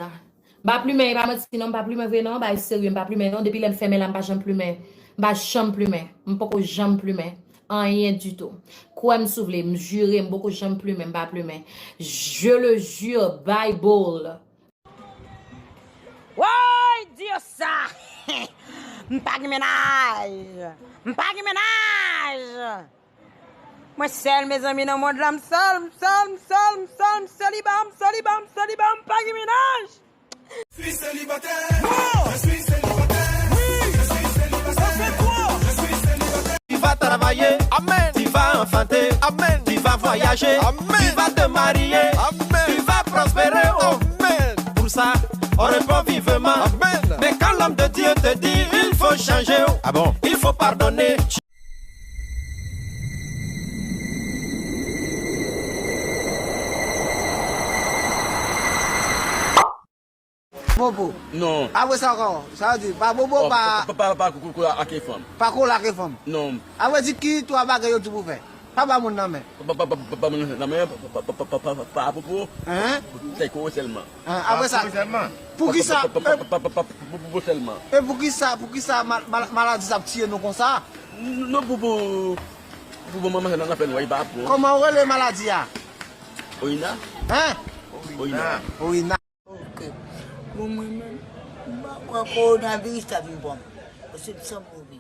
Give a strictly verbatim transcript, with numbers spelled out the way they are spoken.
M pa plimen, e pa manti non, m pa plimen vre non, bagay serye, m pa plimen non, depi lè m fèmen la, m pa janm plimen. M pa janm plimen. M poko janm plimen. Anyen ditou. Kwè m si w vle, m jire, m poko janm plimen, m pa plimen. Je le jure, Bible. Woy, Dios! M pa gen mennaj! M pa gen mennaj! Mwen sèl, mezanmi, nan mond la, m sèl, m sèl, m sèl, m sèl, m seliba, m seliba, m seliba, m pa gen mennaj! Suis célibataire. Je suis célibataire. Oui. Je suis célibataire. Ça fait quoi? Je suis célibataire. Tu vas travailler. Amen. Tu vas enfanter. Amen. Tu vas voyager. Amen. Tu vas te marier. Amen. Tu vas prospérer. Oh. Amen. Pour ça, on répond vivement. Amen. Mais quand l'homme de Dieu te dit, il faut changer. Ah bon? Il faut pardonner. Bobo. Non. Apre sa ankò, sa vle di, pa bobo, pa, pa, pa, pa, pa kou, kou, kou ak fanm. Pa kou ak fanm. Non. Apre di ki twa bagay yo di pou fè. Pa ba moun nan men. Pa, pa, pa, pa, pa moun nan men, pa, pa, pa, pa, pa, pa, pa, popo. Hein? Tèt kou sèlman. Hein, apre sa, pa popo sèlman. Poukisa, pa, pa, pa, pa, pa, pa, popo sèlman. E poukisa, poukisa mal-, mal-, maladi sa ap tiye nou konsa? Non, popo, popo manman sa nan fè nou, pa bon. Kòman ou rele maladi a? Orina. Hein? Orina. Orina. Ok. Bon, mwen menm, m pa kwè kowonaviris la vin pran m. Paske m sanm move.